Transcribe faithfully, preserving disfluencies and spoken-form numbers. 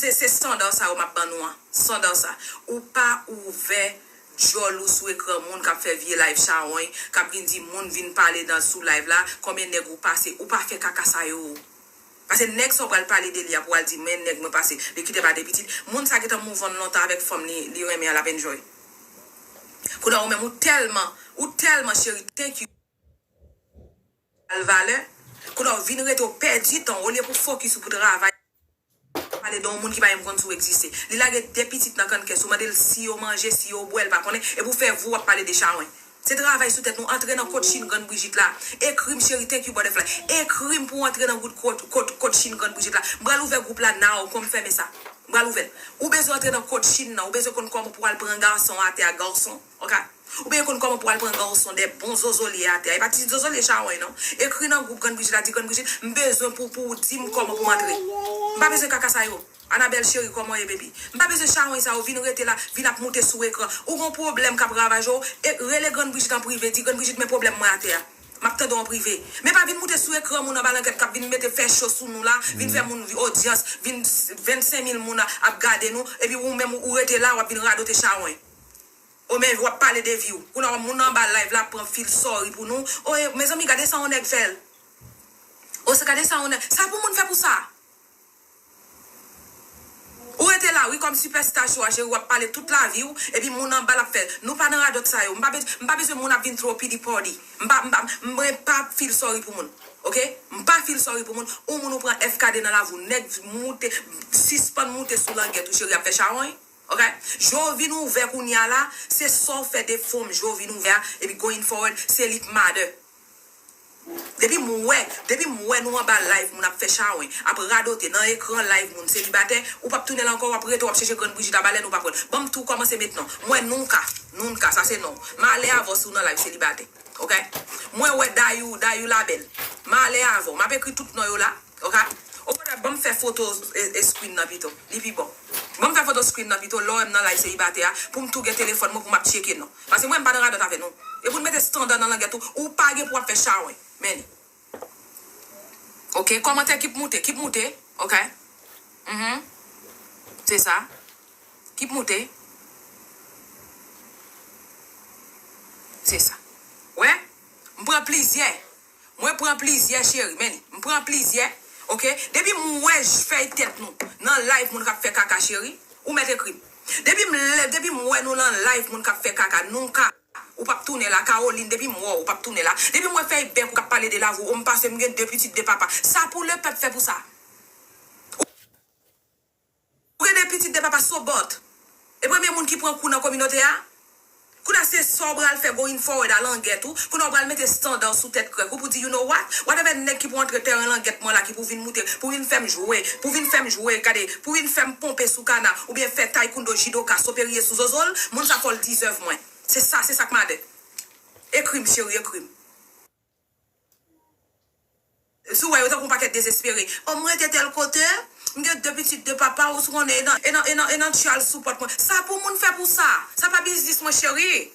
se, se standard sa yo m ap ban nou an. Standard sa. Ou pa ouvè djòl ou sou ekran moun k ap fè vye live chawony, k ap vin di moun vin pale nan sou live la, konbyen nèg ou pase, ou pa fè kaka sa yo. Paske nèg sa w pral pale de li a pou w al di, men nèg mwen pase, li kite m a de pitit. Moun sa gentan move on lontan avèk fanm li, li renmen an, l ap enjoy. Kounye a ou menm ou tèlman, ou tèlman cheri, thank you. Al valè. Kounye a w vin rete w pèdi tan w, olye pou fokis ou pou travay. Pale de yon moun ki pa menm konn si w egziste. Li lage de pitit nan kann kès ou, mande l si yo manje, si yo bwè, l pa konnen, epi w fè vou w ap pale de chawony. Se travay sou tèt nou, antre nan coaching Grann Brijit la. Ekri m cheri, thank you butterfly. Ekri m pou w antre nan gwoup coach, coach, coaching Grann Brijit la. M pral ouvè gwoup la now, kon m fèmen sa. M pral ouvè l. Ou bezwen antre nan coaching nan, ou bezwen konn kòman pou w al pran gason atè a, gason. Ok? Ou bezwen konn kòman pou al pran gason de bon zozolye atè. E pa ti zozolye chawony non. Ekri nan gwoup Grann Brijit la, di Grann Brijit, m bezwen pou, pou w di m kòman pou m antre. M pa bezwen kaka sa yo. Anabèl cheri, kòman w ye, baby? M pa bezwen chawony sa yo, vin rete la, vin ap moute sou ekran. Ou gon pwoblèm k ap ravaje w, e rele Grann Brijit an prive, di Grann Brijit, men pwoblèm mwen atè a. M ap tande w an prive. Men pa vin moute sou ekran moun anba langèt k ap vin mete fè cho sou nou la, vin fè moun odyans, vin vennsenk mil moun ap gade nou, epi ou menm ou rete la, w ap vin radote chawony. O men w ap pale de vi w. Kounye a moun anba live la ap pran fil sòri pou nou. O e, mezanmi, gade sa yon nèg fè l. O se gade sa yon nèg. Sa pou moun fè pou sa. Ou rete la, wi, kòm sipèsta cho a, cheri, w ap pale tout lavi w, epi moun anba l ap fè. Nou pa nan radòt sa yo. M pa bez-, m pa bezwen moun ap vin throw pity party. M pa, m pa, mwen pa fil sòri pou moun. Ok? M pa fil sòri pou moun. Ou moun ou pran F K D nan lavi w. Nèg moute, sispann moute sou langèt ou, cheri, ap fè chawony. Ok? Je w vin ouvè kounye a la, se sa w fè de fanm je w vin ouvè a, epi going forward, se li k matter. Depi m wè, depi m wè nou anba live moun ap fè chawony, ap radote nan ekran live moun selibatè, ou p ap tounen la ankò, w ap rete, w ap chèche Grann Brijit a balèn, ou p ap wè l. Ban m tou kòmanse mentnan. M wè Nunca, Nunca, sa se non. M ale avè w si w nan live selibatè. Ok? Mwen wè Dayou, Dayou Labèl. M ale avè w. M ap ekri tout non yo la. Ok? Okontrè, ban m fè foto e, e screen nan pito. Li pi bon. Ban m fè foto screen nan pito. Lè w wè m nan live selibatè a, pou m tou gen telefòn mwen pou m ap tcheke non. Paske mwen, m pa nan radòt avè nou. E pou n mete standard nan langèt ou, ou pa gen pou w ap fè chawony. Men li. Ok, kòmantè k ap moute, k ap moute. Ok. Mhm. Se sa. K ap moute. Se sa. Wè? M pran plizyè. Mwen pran plizyè, cheri. Men li. M pran plizyè. Ok? Depi m wè fèy tèt nou nan live moun k ap fè kaka, cheri, ou mèt ekri m. Depi m lè, depi m wè nou nan live moun k ap fè kaka, nou ka, ou p ap tounen la. Caroline, depi m wè w, ou p ap tounen la. Depi m wè fèy bèk ou k ap pale de lavi w, m pase, m gen de pitit, de papa. Sa pou lepèp fè pou sa. Ou gen de pitit de papa sobòt. E premye moun ki pran kou nan kominote a. Kounye a se sa w pral fè going forward a langèt ou. Kounye a w pral mete standard sou tèt krèk ou pou di, you know what? Whatever nèg ki pou antre tèren langèt mwen la, ki pou vin moute, pou vin fè m jwe, pou vin fè m jwe, gade, pou vin fè m ponpe sou kana, oubyen fè taekwondo, jidoka, soperye sou zozo l, moun sa fò l deserve mwen. Se sa, se sa k matter. Ekri m, cheri, ekri m. Si w wè yo tankou yon pakèt dezespere. O, m rete tèl kote, m gen de pitit de papa, ou sou konnen, e nan, e nan, e nan, e nan child support mwen. Sa pou moun fè pou sa. Sa pa biznis mwen, cheri.